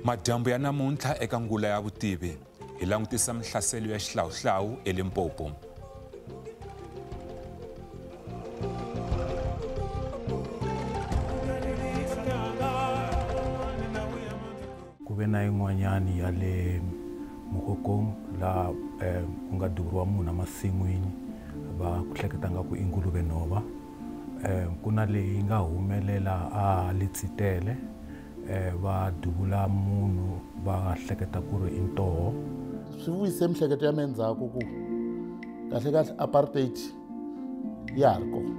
Madyambu ya namuntlha eka ngula ya vutivi hi langutisa mihlaselo ya xihlawuhlawu eLimpopo. Ku ve na yin'wanyani ya le Mokokong la ku nga duvuriwa munhu emasin'wini va ku hleketa nga ku i nguluve nhova. Ku na leyi nga humelela a Letsitele va duvula munhu va hleketa ku ri i ntoho. Swi vuyise miehleketo ya me ndzhaku ku kahle kahle apartheid ya ha ri kona.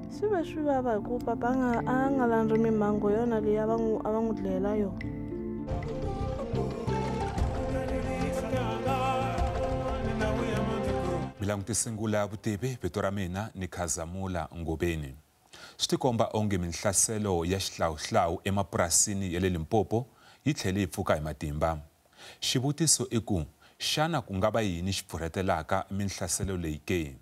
Swi ve swi vava hi ku papa a nga landzi mimhango yona leyi a va n'wi dlayela yona. Mi langutise ngula ya vutivi, vito ra mina ni Khazamula Ngobeni. Swi tikomba onge minhlaselo ya xihlawuhlawu emapurasini ya le Limpopo yi tlhele yi pfuka hi matimba. Xivutiso i ku, xana ku nga va yini xi pfurhetelaka minhlaselo leyi ke?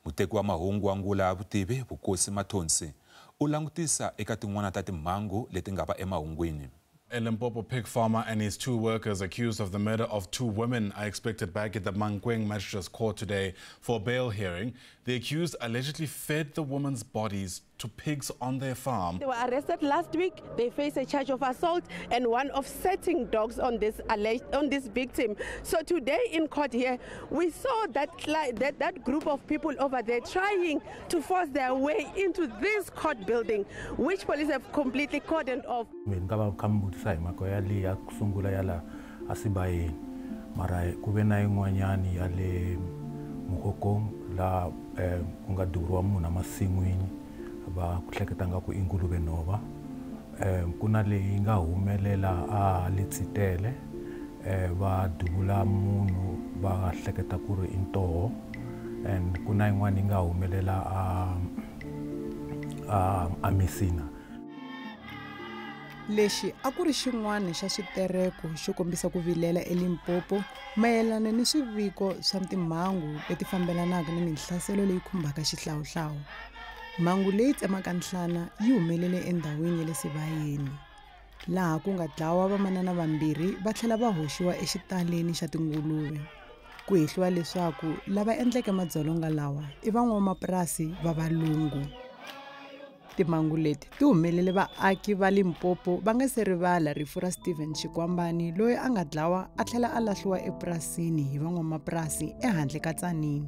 Muteki wa mahungu wa ngula ya vutivi, Vukosi Mathonsi, u langutisa eka tin'wana ta timhangu leti nga va emahungwini. A Limpopo pig farmer and his two workers accused of the murder of two women are expected back at the Mankweng Magistrates Court today for a bail hearing. The accused allegedly fed the women's bodies to pigs on their farm. They were arrested last week. They face a charge of assault and one of setting dogs on this on this victim. So today in court here, we saw that group of people over there trying to force their way into this court building, which police have completely cordoned off. Mina nga va kha mi vutisa hi mhaka ya leyi ya ku sungula ya la asibayeni, mara ku ve na yin'wanyani ya le Mokokong la ku nga duvuriwa munhu emasin'wini va ku hleketa nga ku i nguluve nhova. Ku na leyi nga humelela a Letsitele va duvula munhu va hleketa ku ri i ntoho, and ku na yin'wana yi nga humelela a Messina. Lexi a ku ri xin'wana xa switereko xo kombisa ku vilela eLimpopo mayelana ni swiviko swa timhangu leti fambelanaka ni minhlaselo leyi khumbaka xihlawuhlawu. Mhangu leyi tsemaka nhlana yi humelele endhawini ya le Sibayeni, laha ku nga dlawa vamanana vambirhi va tlhela va hoxiwa exitaleni xa tinguluve. Ku hehliwa leswaku lava endleke madzolonga lawa i van'wamapurasi va valungu. Timhangu leti ti humelele vaaki va Limpopo va nga se rivala rifu ra Steven Xikwambani loyi a nga dlawa a tlhela a lahliwa epurasini hi van'wamapurasi ehandle ka Tzaneen.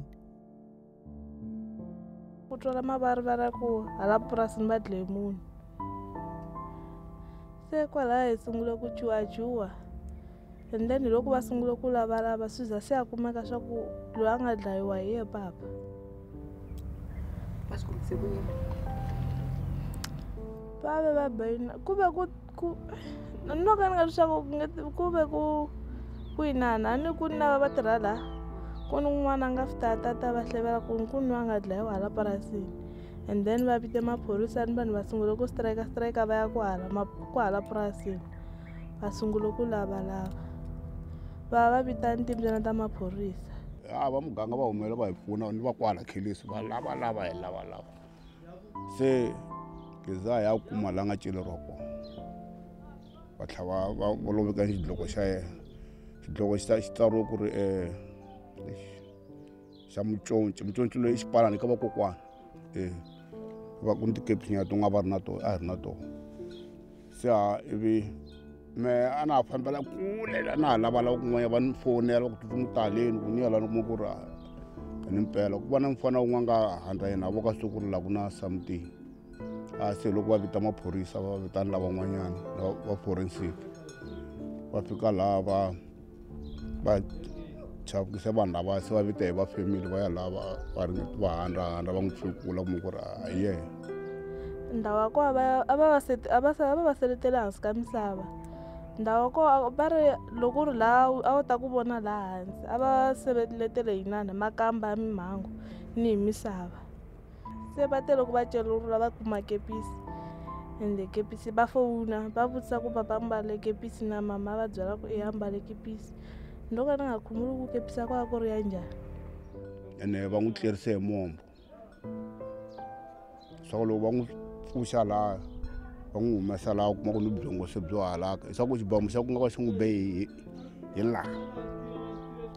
Ku twala mavarivari ku hala purasini va dlaye munhu. Se kwalaya hi sungule ku cuwacuwa, and then loko va sungule ku lavalava swi za se a kumeka swa ku loyi a nga dlayiwa hi ye papa. Va swi kombise ku yini? Va ve va bayina ku ve ku no ka ni nga leswaku ku ve ku inana ni ku ni lava va tirha laha ku ni un'wana a nga fita tata va hlevela ku ku ni a nga dlayiwa hala purasini, and then va vite maphorisa ni vanhu va sungule ku strike va ya ku hala purasini, va sungule ku lavalava va vitani timbyana ta maphorisa. A va muganga va humela va hi pfuna ni va kwala khelisi va lavalava hi lavalava se za ya kuma la nga celeriwa kona, va tlhela va loveka xidloko xa yena. Xidloko xi tsariwe ku ri xa muconci, muconci loyi i xipalani ka vakokwana. Va ku ni tikepisinyana to nga va ri na tona, a hi ri na tona. Se ivi me a na ha fambela kule a na ha lavalava kun'wanyana va ni fonela va ku tsutsuma taleni ku ni ya la ni kuma ku ri ni mpela ku va na mufana wun'wana nga handza yena vo ka siku ri la ku na something. A se loko va vita maphorisa va vitana lavan'wanyana va forensic va fika laha va chavukisa vanhu lava se va vita hi va family va ya laha va ringeta va handza va n'wi pfukula kuma ku ri a hi yena. Ndhawu ya kona a va seletele hansi ka misava. Ndhawu ya kona va ri loko u ri laha a wu ta ku vona laha hansi a va seletele hi inani makamba ya mimhangu ni hi misava. Se va te loko va celulula va kuma kepisi, ende kepisi va fowuna va vutisa ku papa ambale kepisi na mama va byela ku i ambale kepisi. Ni loko ni nga khumuli ku kepisi ya kona ku ri ya njhani. Ene va n'wi tlerise hi mombo swa ku loko va n'wi pfuxa laha Va n'wi humesa laha u kuma ku ni byongo se byo halaka leswaku xibamu xa ku nga va xi n'wi be hi laha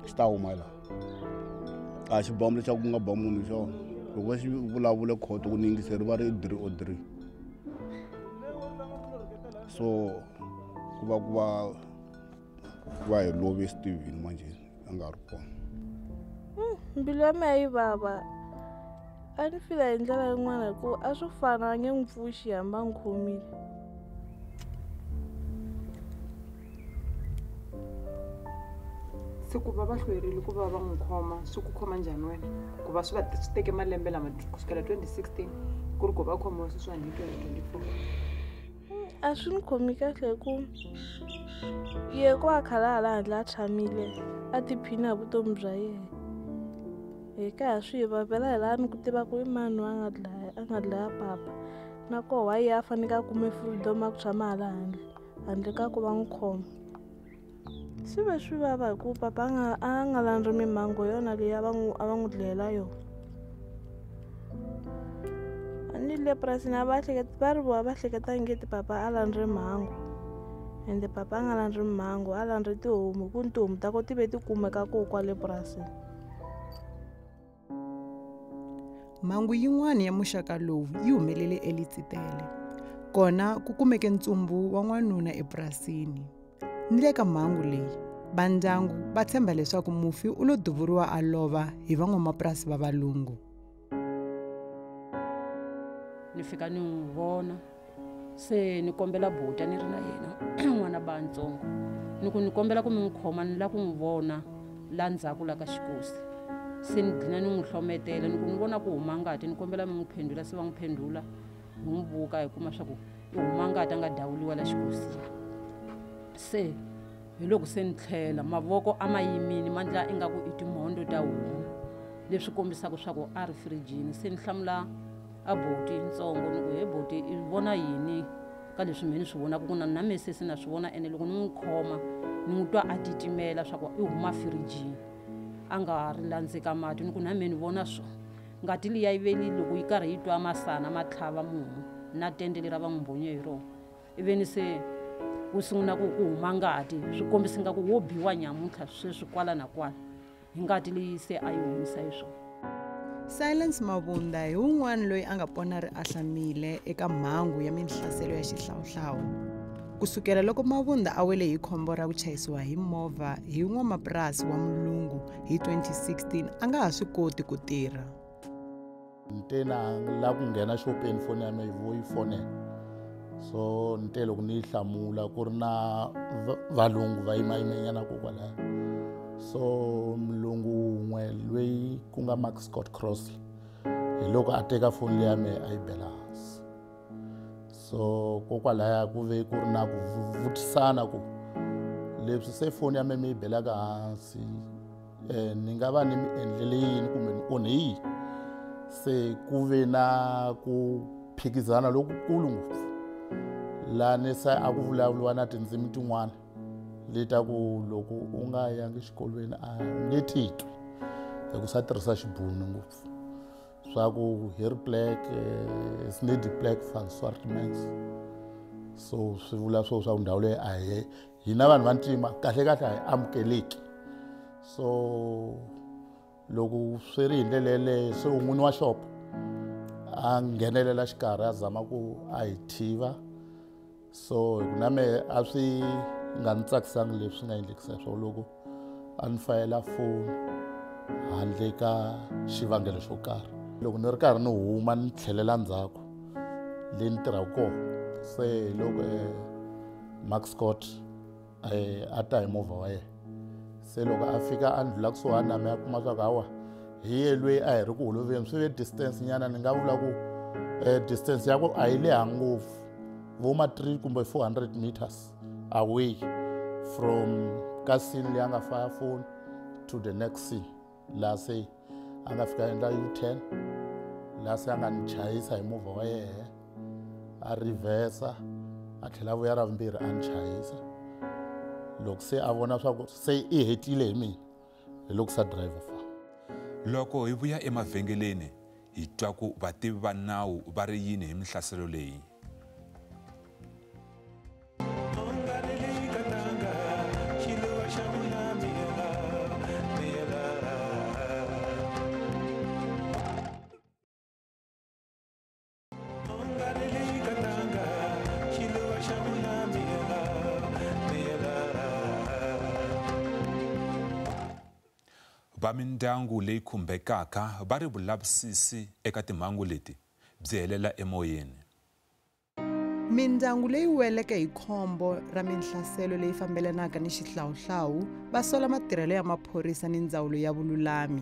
xi ta huma laha a xibamu lexi ku nga ba munhu xona loko va xi vulavule khoto ku ni yingiseri va ri i 303 so ku va ku va ku va hi love Steven manje a nga ri kona. Mbilu ya mina yi vava a ni fila hi ndlela yin'wana hi ku a swo fana a nge n'wi pfuxi hambi a n'wi khomile. Se ku va va hlwerile ku va va n'wi khoma swi ku khoma njhani wena ku va swi va swi teke malembe lama kusukela 2016 ku ri ku va khomiwa sweswiwani hi 2024? A swi ni khomi kahle hi ku ye ko a khala hala handle a tshamile a tiphina hi vutomi bya yena hi ka ha swi hi vavela hi laha ni ku tiva ku i mani a nga dlaya papa na koho wa ye a faneke a kume freedom a ku tshama hala handle handle ka ku va n'wi khoma. Swi ve swi vava hi ku papa a nga landzi mimhango yona leyi a va n'wi dlayela yona. A ni le purasini a va hleketa va ri vona va hleketa ngeti papa a landzi mhangu ende papa a nga landzi mhangu a landzi tihomu hi ku ni tihomu ta ko ti ve ti kumeka koho kwale purasini. Mhangu yin'wana ya muxaka lowu yi humelele eLitsitele. Kona ku kumeke ntsumbu wa n'wanuna epurasini. Ni le ka mhangu leyi, vandyangu va tshemba leswaku mufi u lo duvuriwa a lova hi van'wamapurasi va valungu. Ni fika ni n'wi vona se ni kombela buta ni ri na yena n'wana bantsongo ni ku ni kombela ku mi n'wi khoma ni lava ku n'wi vona la ndzhaku la ka xikosi. Se ni gcina ni n'wi hlometela ni ku ni vona ku huma ngati ni kombela mi n'wi phendula se va n'wi phendula hi n'wi vuka hi kuma swa ku i huma ngati a nga dawuliwa la xikosini. Se hi loko se ni tlhela mavoko a ma yimile ma ndla ingaku i timhondo ta homu leswi kombisaka swa ku a ri firijini. Se ni hlamula a boti ntsongo ni ku he boti i vona yini ka leswi mehe ni swi vonaka ku na na mesesi na swi vona ene loko ni n'wi khoma ni n'wi twa a titimela swa ku i huma firijini a nga ri landzeka mati ni ku na mehe ni vona swo ngati liya yi veli loko yi karhi yi twa masana ma tlhava mumu na tende lera va n'wi mbonye hi rona iveni se ku sungula ku huma ngati swi kombisa nga ku wo biwa nyamuntlha sweswi kwala na kwala hi ngati leyi se a yi humisa hi swona. Silence Mabunda hi wun'wana loyi a nga pona ri ahlamile eka mhangu ya minhlaselo ya xihlawuhlawu. Kusukela loko Mabunda a wele hi khombo ra ku chayisiwa hi movha hi n'wamapurasi wa mulungu hi 2016 a nga ha swi koti ku tirha. Ni te na la ku nghena xopeni foni ya mina yi fonela so ni te loko ni yi hlamula ku ri na valungu va yimayimenyana kokwalaya so mulungu wun'we loyi ku nga Mark Scott Crossley hi loko a teka foni leya mehe a yi bela hansi so kokwalaya ku ve ku ri na ku vutisana ku leswi se foni ya mehe mi yi belaka hansi ni nga va ni mi endlele yini kumbe ni onhe yini se ku ve na ku phikizana lokukulu ngopfu laha ni se a ku vulavuriwa na tindzimi tin'wana leta ku loko u nga yangi xikolweni a u nge titwi hi ku sa tirhisa xibunu ngopfu swa ku hier plek is nie die plek van swart mens so swi vula swo swa ku ndhawu leyi a hi hina vanhu va ntima kahle kahle a hi amukeleki so loko swi ri hi ndlela yeleyo se n'wini wa xopo a nghenelela xikarhi a zama ku a hi thiva so hi ku na mehe a swi nga ni tsakisangi leswi nga endlekisa swona loko a ni fayela foni handle ka xivangelo xo karhi loko ni ri karhi ni huma ni tlhelela ndzhaku leyi ni tirhaka kona se hi loko Mark Scott a ta hi movha wa yena se loko a fika a ndlula kusuhani na mehe a kuma swa ku hawa hi ye loyi a hi ri ku holoveni swi ve distance nyana ni nga vula ku distance ya ku a yi leha ngopfu vo ma 3 kumbe 400 meters away from ka scene leyi a nga faya phone to the next scene laha se a nga fika endla U-turn laha se a nga ni chayisa hi movha wa yehe a reversa a tlhela a vuya ra vumbirhi a ni chayisa loko se a vona swa ku se i hetile hi mina hi loko sa driver fa. Loko hi vuya emavhengeleni hi twa ku vativi va nawu va ri yini hi minhlaselo leyi. Va mindyangu leyi khumbekaka va ri vulavisisi eka timhangu leti byi helela emoyeni. Mindyangu leyi weleke hi khombo ra minhlaselo leyi fambelanaka ni xihlawuhlawu va sola matirhelo ya maphorisa ni ndzawulo ya vululami.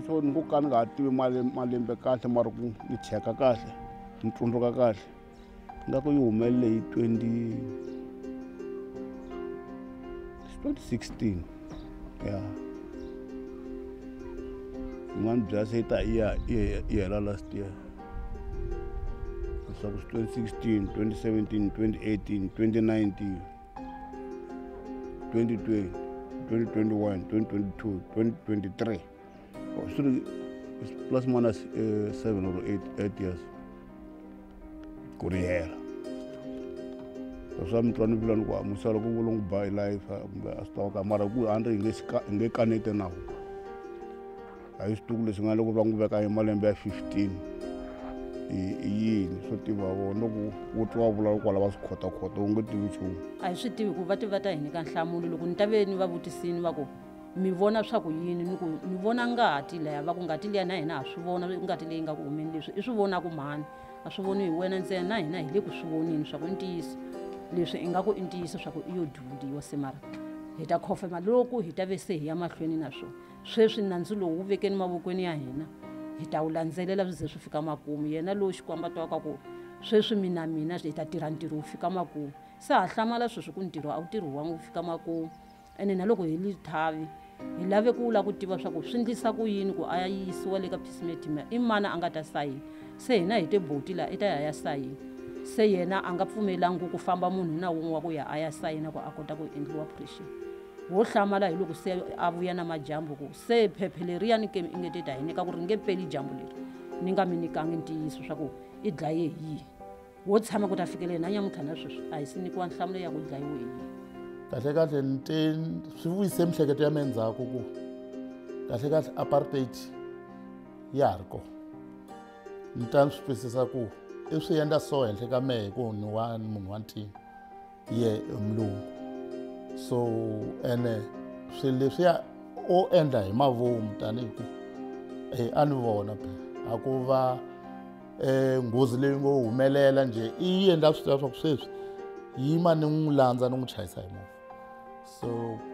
So ni ku ka ni nga ha tivi malembe kahle mara ku ni cheka kahle ni tsundzuka kahle nga ku yi humelele hi 2016 ya yin'wana bya se yi ta yi ya yi hela last year. Leswaku 2016, 2017, 2018, 2019, 2020, 2021, 2022, 2023. So it's plus minus 7 or 8 years ku ri hela. Swa mi twa ni vula ni ku musala ku vula n'wi ba hi life kumbe a swi ta ka mara ku a ni ri hi nge kaneti nawu. A hi swituku leswi nga loko va n'wi veka hi malembe ya 15 i yini swo tiva vona loko wo twa va vula kwala va swi khotakhota u nge tivi nchumu. A hi swi tivi ku va ti va ta hi nyika nhlamulo loko ni ta ve ni va vutisini va ku mi vona swa ku yini ni ku ni vona ngati leya va ku ngati liya na hina ha swi vona ngati leyi nga ku humeni leswi i swi vonaku mhani a swi voni hi wena ntsena na hina hi le ku swi voneni swa ku i ntiyiso leswi i nga ku i ntiyiso swa ku i yo duvuliwa se mara hi ta khofema loko hi ta ve se hi ya mahlweni na swona sweswi nandzu lowu wu vekeni mavokweni ya hina hi ta wu landzelela swi ze swi fika makumu yena lowu Xikwembu twaka ku sweswi mina mina hi ta tirha ntirho wu fika makumu se ha hlamala sweswi ku ntirho a wu tirhiwangi wu fika makumu ene na loko hi li thavi hi lave ku lava ku tiva swa ku swi endlisa ku yini ku a ya yisiwa le ka pisimethima i mani a nga ta sayina se hina hi te boti la i ta ya ya sayina se yena a nga pfumelangi ku famba munhu na wun'we wa ku ya a ya sayina ku a kota ku endliwa operation wo hlamala hi loko se a vuya na majambu ku se phephe leriyani ke i nge te ta hi nyika ku ri nge peli jambu leri ni nga mi nyikangi ntiyiso swa ku i dlaye hi yini wo tshama ku ta fikela na nyamuntlha na sweswi a hi si nyikiwa nhlamulo ya ku dlayiwe hi yini. Kahle kahle ni te swi vuyise miehleketo ya me ndzhaku ku kahle kahle apartheid ya ha ri kona. Ni ta ni swi twisisa ku i swi endla so henhla ka mehe ku ni wa munhu wa ntima ye i mulungu so ene swilo leswiya o endla hi mavomu tanihi ku a ni vona phela a ku va nghozi leyi ngo humelela njhe i endla swi tiva swa ku sweswi yima ni n'wi landza ni n'wi chayisa hi movha so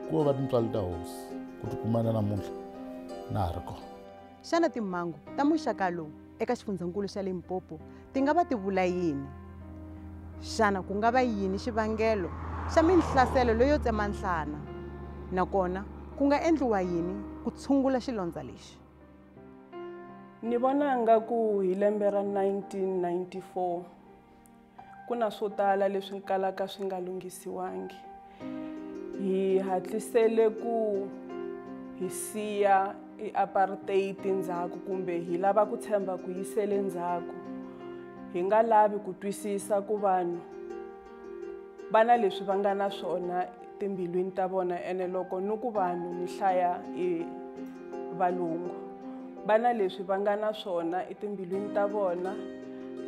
ku va tintswalo ta hosi ku tikumana namuntlha na ha ri kona. Xana timhangu ta muxaka lowu eka xifundzankulu xa Limpopo ti nga va ti vula yini? Xana ku nga va yini xivangelo xa minhlaselo leyo tsema nhlana? Nakona ku nga endliwa yini ku tshungula xilondza lexi? Ni vona nga ku hi lembe ra 1994 ku na swo tala leswi kalaka swi nga lunghisiwangi. Hi hatlisele ku hi siya i apartheid ndzhaku kumbe hi lava ku tshemba ku yisele ndzhaku. Hi nga lavi ku twisisa ku vanhu va na leswi va nga na swona timbilwini ta vona ene loko ni ku vanhu ni hlaya i valungu va na leswi va nga na swona etimbilwini ta vona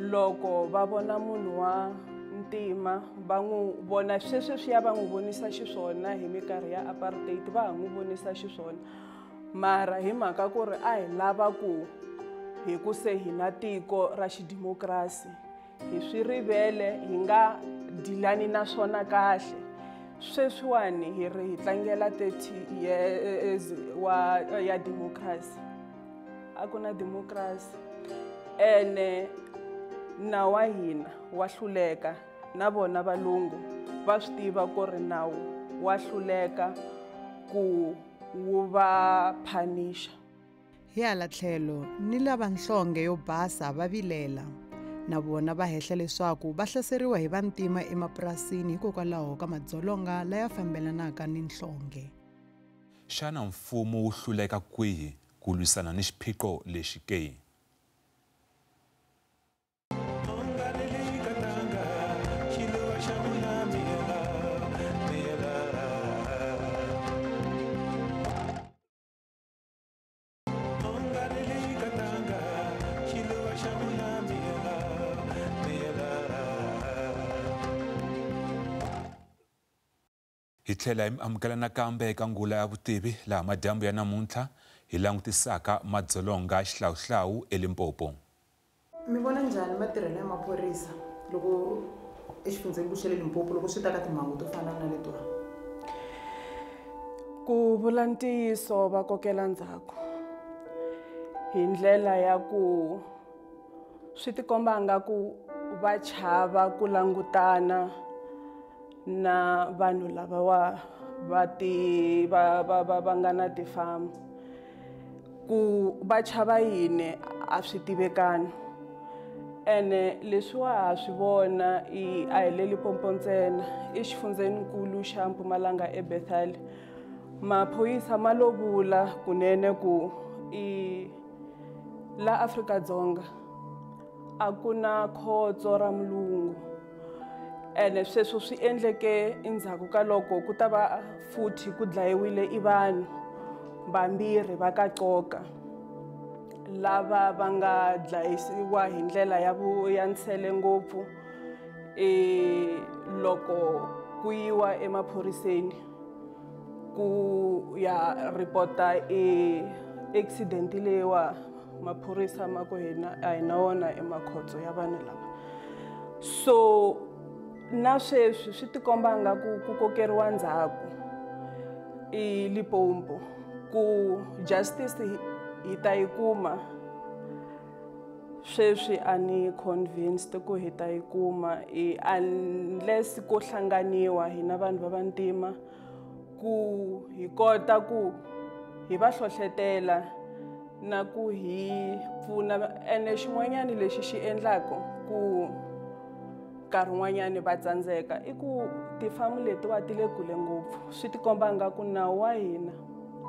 loko va vona munhu wa ntima va n'wi vona sweswiya va n'wi vonisa xiswona hi minkarhi ya apartheid va ha n'wi vonisa xiswona mara hi mhaka ku ri a hi lava ku hi ku se hi na tiko ra xidemokirasi hi swi rivele hi nga dilani na swona kahle sweswiwani hi ri hi tlangela 30 years wa ya democracy a ku na democracy ene nawu wa hina wa hluleka na vona valungu va swi tiva ku ri nawu wa hluleka ku wu va phanisha. Hi hala tlhelo ni lava nhlonge yo basa va vilela na vona va hehla leswaku va hlaseriwa hi vantima emapurasini hikokwalaho ka madzolonga laya fambelanaka ni nhlonge. Xana mfumo wu hluleka kwihi ku lwisana ni xiphiqo lexi ke? Hi tlhela hi amukela nakambe eka ngula ya vutivi laha madyambu ya namuntlha hi langutisaka madzolonga xihlawuhlawu eLimpopo. Mi vona njhani matirhelo ya maphorisa loko exifundzheni xa le Limpopo loko swi ta ka timhangu to fana na letiwa? Ku vula ntiyiso va kokela ndzhaku hi ndlela ya ku swi tikomba nga ku va chava ku langutana na vanhu lava va ti va va va va nga na tifamu. Ku va chava yini a swi tivekani, ene leswiwa ha swi vona i a hi le Limpopo ntsena, i xifundzenikulu xa Mpumalanga eBethal. Maphorisa ma lo vula kunene ku i la Afrika-Dzonga a ku na khotso ra mulungu, ene sweswo swi endleke endzhaku ka loko ku ta va futhi ku dlayiwile i vanhu vambirhi va ka Coka lava va nga dlayisiwa hi ndlela ya ya nsele ngopfu. Loko ku yiwa emaphoriseni ku ya ripota e accident leyiwa, maphorisa ma ku hina a hi na wona emakhotso ya vanhu lava. So na sweswi swi tikomba nga ku kokeriwa ndzhaku i Limpopo, ku justice hi ta yi kuma. Sweswi a ni convinced ku hi ta yi kuma unless ko hlanganiwa hina vanhu va vantima ku hi kota ku hi va hlohletela na ku hi pfuna. Ene xin'wanyana lexi xi endlaka ku nkarhi wun'wanyani va tsandzeka i ku tifamu letiwa ti le kule ngopfu, swi tikomba nga ku nawu wa hina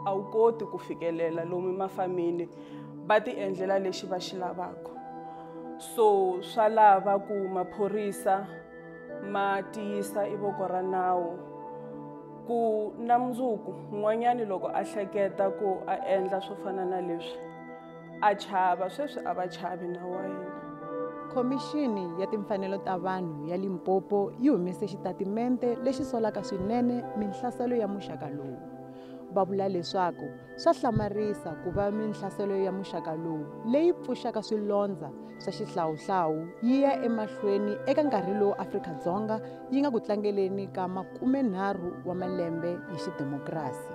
a wu koti ku fikelela lomu mafamini va ti endlela lexi va xi lavaka. So swa lava ku maphorisa ma tiyisa i voko ra nawu ku na mundzuku un'wanyani loko a hleketa ku a endla swo fana na leswi a chava. Sweswi a va chavi nawu wa hina. Khomixini ya Timfanelo ta Vanhu ya Limpopo yi humese xitatimente lexi solaka swinene minhlaselo ya muxaka lowu. Va vula leswaku swa hlamarisa ku va minhlaselo ya muxaka lowu leyi pfuxaka swilondza swa xihlawuhlawu yi ya emahlweni eka nkarhi lowu Afrika-Dzonga yi nga ku tlangeleni ka 30 wa malembe hi xidemokirasi.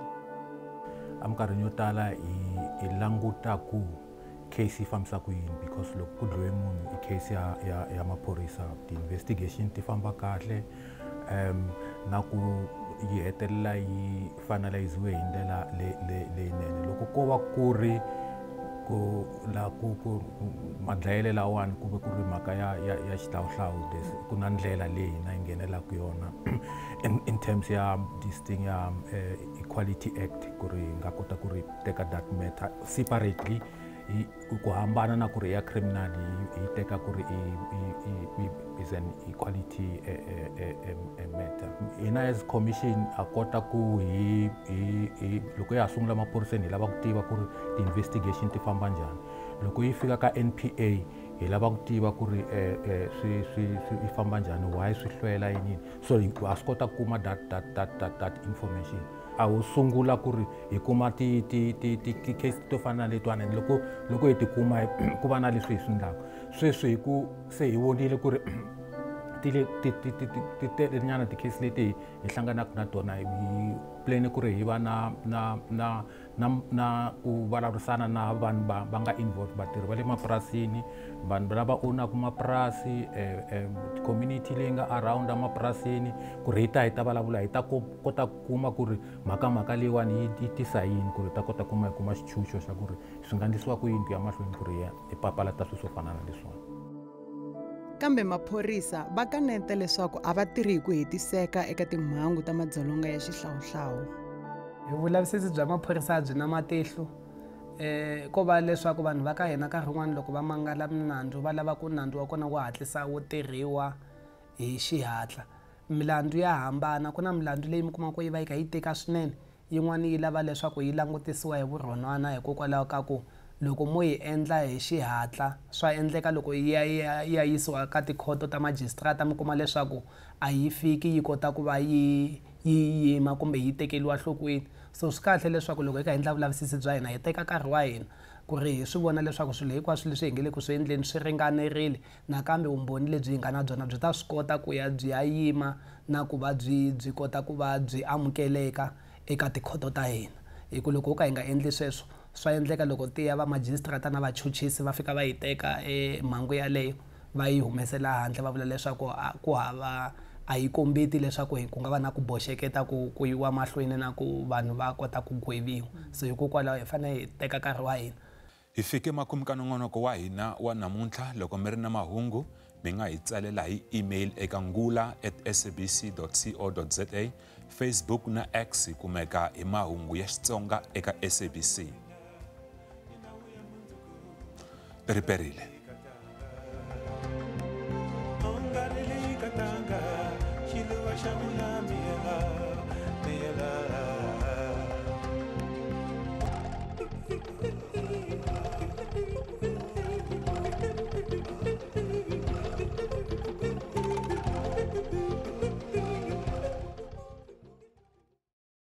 Eminkarhini yo tala hi languta ku case yi fambisa ku yini, because loko ku dlawe munhu i case ya maphorisa, ti-investigation ti famba kahle, na ku yi hetelela yi finaliziwe hi ndlela leyinene. Loko ko va ku ri ku la ku madlayele lawani ku ve ku ri mhaka ya xihlawuhlawu, ku na ndlela leyi hina yi nghenelaka yona in terms ya this thing ya Equality Act, ku ri hi nga kota ku ri teka that matter separately, ku hambana na ku ri ya criminal, hi teka ku ri is an equality matter. Hina as commission a kota ku hi loko ya ha sungula maphoriseni hi lava ku tiva ku ri ti-investigation ti famba njhani. Loko yi fika ka NPA hi lava ku tiva ku ri swi yi famba njhani, why swi hlwela yini. So ha swi kota ku kuma that information. A wu sungula ku ri hi kuma ti-case to fana na letiwani, loko hi ti kuma ku va na leswi hi swi endlaka. Sweswi hi ku se hi vonile ku ri ti telenyana ti-case leti hi hlanganaka na tona, hi plan ku ri hi va na ku vulavurisana na vanhu va nga involved, vatirhi va le mapurasini, vanhu lava ownaka mapurasi, community leyi nga around emapurasini, ku ri hi ta vulavula, hi ta kota ku kuma ku ri mhaka leyiwani yi tisa yini, ku ri hi ta kota kuma hi kuma xitshunxo xa ku ri swi nga endlisiwa ku yini ku ya mahlweni ku ri hi papalata swilo swo fana na leswiwani. Kambe maphorisa va kaneta leswaku a va tirhi hi ku hetiseka eka timhangu ta madzolonga ya xihlawuhlawu. Hi vulavisisi bya maphorisa byi na matihlo, ko va leswaku vanhu va ka hina nkarhi wun'wani loko va mangala minandzu va lava ku nandzu wa kona wu hatlisa wu tirhiwa hi xihatla. Milandzu ya hambana, ku na milandzu leyi mi kumaka ku yi va yi kha yi tika swinene, yin'wani yi lava leswaku yi langutisiwa hi vurhonwana hikokwalaho ka ku Loko mo yi endla hi xihatla swa endleka loko yi ya yisiwa ka tikhoto ta majistrata mi kuma leswaku a yi fiki yi kota ku va yi yima kumbe yi tekeriwa nhlokweni. So swi kahle leswaku loko hi ka endla vulavisisi bya hina hi teka nkarhi wa hina ku ri hi swi vona leswaku swilo hinkwaswo leswi hi nge le ku swi endleni swi ringanerile, nakambe vumbhoni lebyi hi nga na byona byi ta swi kota ku ya byi ya yima na ku va byi kota ku va byi amukeleka eka tikhoto ta hina. Hi ku loko ho ka hi nga endli sweswo swa endleka loko ti ya va majistrata na vachuchisi va fika va yi teka mhangu yaleyo va yi humesela handle va vula leswaku ku hava a yi kombeti leswaku ku nga va na ku boxeketa ku yiwa mahlweni na ku vanhu va kota ku gweviwa. So hikokwalaho hi fanele hi teka nkarhi wa hina. Hi fike makumu ka nongonoko wa hina wa namuntlha. Loko mi ri na mahungu mi nga hi tsalela hi email eka ngula@sabc.co.za. Facebook na X hi kumeka hi mahungu ya Xitsonga eka SABC. Riperile.